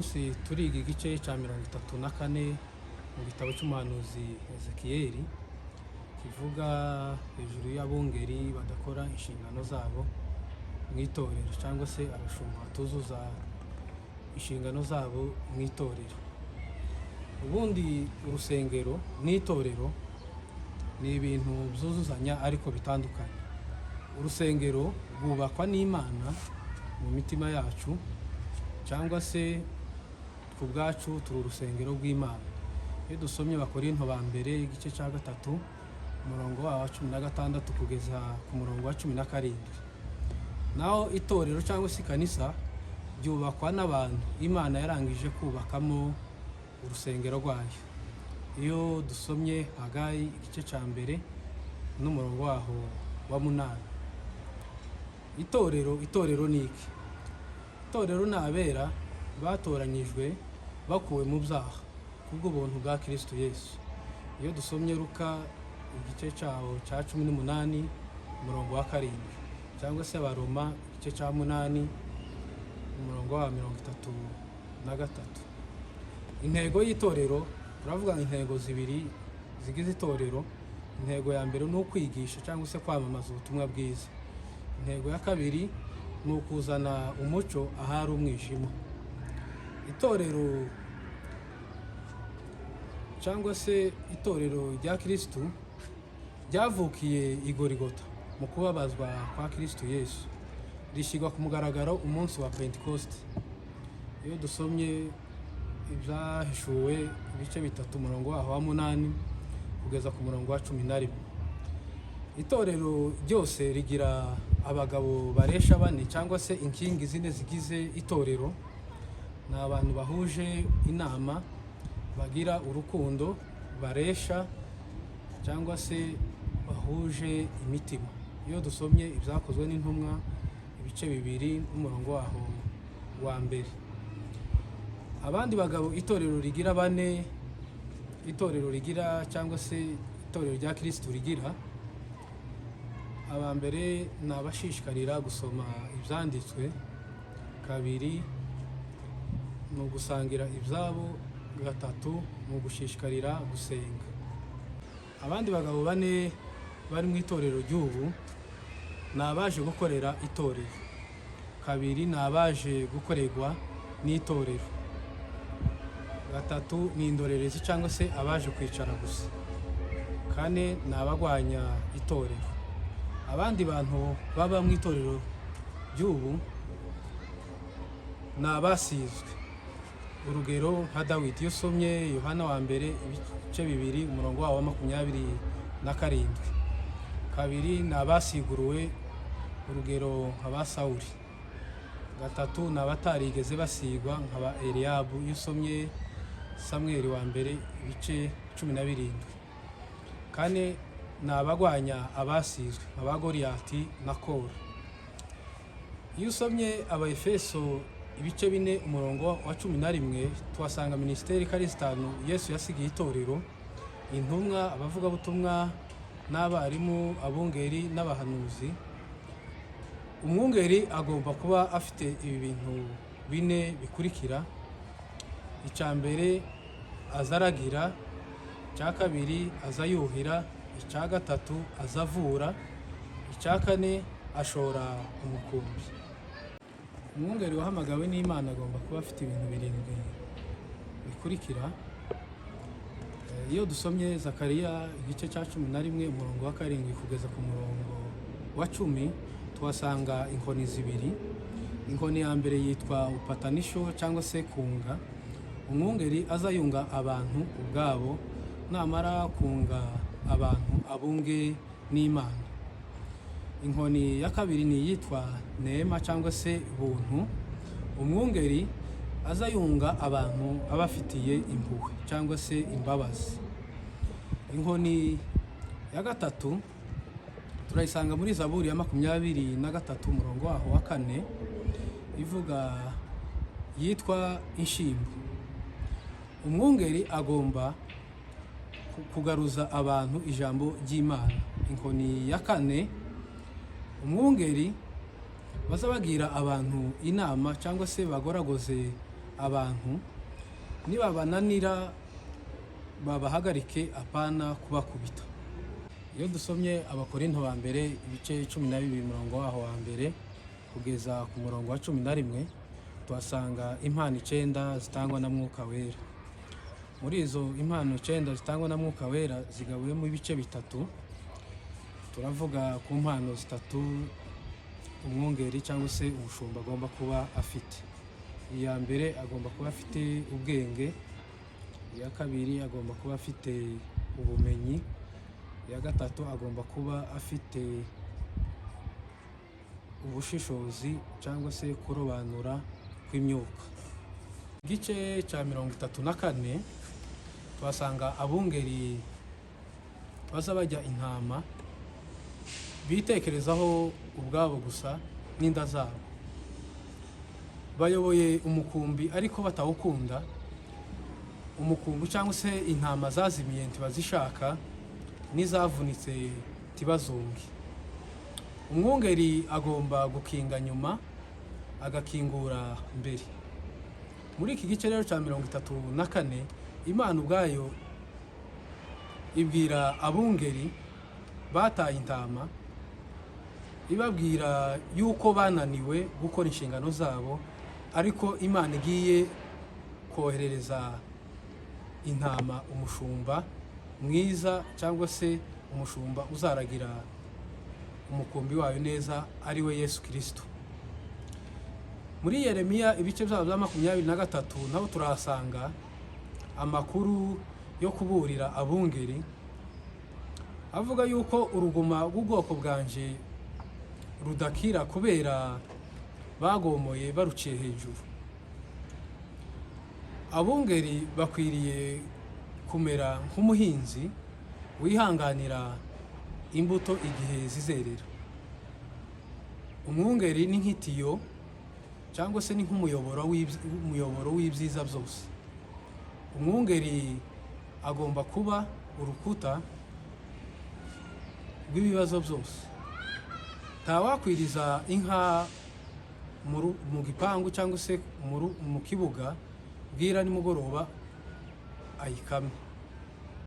Munsi turiga igice cya 34 mu gitabo cy'umuhanuzi Ezekiyeli, kivuga hejuru y'abungeri badakora inshingano zabo mu itorero, cyangwa se abashumba batuzuza inshingano zabo mu itorero. Ubundi urusengero n'itorero ni ibintu byuzuzanya ariko bitandukanye. Urusengero rwubakwa n'Imana mu mitima yacu, cyangwa se ku bwacu turi urusengero rw'Imana. Iyo dusomye Abakorinto ba mbere igice cya 3, umurongo wa 16 kugeza ku murongo wa 17. Naho itorero cyangwa se ikanisa ryubakwa n'abantu Imana yarangije kubakamo urusengero rwayo. Iyo dusomye Hagayi igice cya 1 n'umurongo waho wa 8. Itorero ni iki? Itorero ni abera batoranyijwe bakuwe mu byaha kubw'ubuntu bwa Kristo Yesu. Iyo dusomye Luka igice cyaho cya 18 umurongo wa 7, cyangwa se Abaroma igice cya 8 umurongo wa 33. Intego y'itorero, turavuga intego zibiri zigize itorero. Intego ya mbere ni ukwigisha cyangwa se kwamamaza ubutumwa bwiza. Intego ya kabiri ni ukuzana umucyo ahari umwijima. Itorero cyangwa se itorero rya Kirisitu ryavukiye i Gorigota mu kubabazwa kwa Kirisitu Yesu, rishyirwa ku mugaragaro umunsi wa Pentekoste. Iyo dusomye Ibyahishuwe ibice 3 umurongo waho wa 8 kugeza ku murongo wa 11. Itorero ryose rigira abagabo baresha bane, cyangwa se inkingi zine zigize itorero. Ni abantu bahuje inama, bagira urukundo, baresha cyangwa se bahuje imitima. Iyo dusomye Ibyakozwe n'Intumwa ibice 2 n'umurongo waho wa 1. Abandi bagabo itorero rigira bane, itorero rigira cyangwa se itorero rya Kirisitu rigira, aba mbere ni abashishikarira gusoma ibyanditswe, kabiri ni ugusangira ibyabo, gatatu ni ugushishikarira gusenga. Abandi bagabo bane bari mu itorero ry'ubu ni abaje gukorera itorero, kabiri ni abaje gukorerwa n'itorero, gatatu ni indorerezi cyangwa se abaje kwicara gusa, kane ni abagwanya itorero. Abandi bantu baba mu itorero ry'ubu ni abasizwe, urugero nka Dawidi. Iyo usomye Yohana wa mbere ibice 2 umurongo wawo wa 27. Kabiri ni abasiguruwe, urugero nka ba Sawuli. Gatatu ni abatarigeze basigwa nka ba Eliyabu. Iyo usomye Samweli wa mbere ibice 17. Kane ni abagwanya abasizwe nka ba Goliyati na Kora. Iyo usomye Abaefeso ibice 4 umurongo wa 11, tuhasanga minisiteri ko ari zitanu Yesu yasigiye itorero: intumwa, abavugabutumwa n'abarimu, abungeri n'abahanuzi. Umwungeri agomba kuba afite ibi bintu bine bikurikira: icya mbere aza aragira, icya kabiri aza yuhira, icya gatatu aza avura, icya kane ashora umukumbi. Umwungeri wahamagawe n'Imana agomba kuba afite ibintu birindwi bikurikira. Iyo dusomye Zakariya igice cya 11 umurongo wa 7 kugeza ku murongo wa 10, tuhasanga inkoni zibiri. Inkoni ya mbere yitwa upatanisho cyangwa se kunga. Umwungeri aza yunga abantu ubwabo, namara kunga abantu abunge n'Imana. Inkoni ya kabiri ni iyitwa neema cyangwa se buntu. Umwungeri aza yunga abantu abafitiye impuhwe cyangwa se imbabazi. Inkoni ya gatatu turayisanga muri Zaburi ya 23 umurongo waho wa 4, ivuga yitwa inshimbo. Umwungeri agomba kugaruza abantu ijambo ry'Imana. Inkoni ya kane, umwungeri baza bagira abantu inama cyangwa se bagoragoze Abantu nibabananira babahagarike, apana kubakubita. Iyo dusomye Abakorinto ba mbere ibice 12, umurongo waho wa mbere kugeza ku murongo wa 11, tuhasanga impano icyenda zitangwa na Mwuka Wera. Muri izo impano icyenda zitangwa na Mwuka Wera zigabuyemo ibice bitatu. Turavuga ku mpano zitatu umwungeri cyangwa se umushumba agomba kuba afite. Iya mbere, agomba kuba afite ubwenge. Iya kabiri, agomba kuba afite ubumenyi. Iya gatatu, agomba kuba afite ubushishozi cyangwa se kurobanura kw'imyuka. Igice cya 34 tuhasanga abungeri baza bajya intama, bitekerezaho ubwabo gusa n'inda zabo. Bayoboye umukumbi ariko batawukunda. Umukumbi cyangwa se intama zazimiye ntibazishaka, n'izavunitse ntibazunge. Umwungeri agomba gukinga nyuma, agakingura mbere. Muri iki gice rero cya 34, Imana ubwayo ibwira abungeri bataye intama, ibabwira yuko bananiwe gukora inshingano zabo, ariko Imana igiye koherereza intama umushumba mwiza cyangwa se umushumba uzaragira umukumbi wayo neza, ari we Yesu Kirisito. Muri Yeremiya ibice byabo bya 23 naho turahasanga amakuru yo kuburira abungeri, avuga yuko uruguma rw'ubwoko bwanje rudakira kubera bagomoye baruciye hejuru. Abungeri bakwiriye kumera nk'umuhinzi wihanganira imbuto igihe zizerera. Umwungeri ni nk'itiyo cyangwa se ni nk'umuyoboro w'ibyiza byose. Umwungeri agomba kuba urukuta rw'ibibazo byose. Ntawakwiriza inka mu gipangu cyangwa se mu kibuga bwira nimugoroba ayikamye.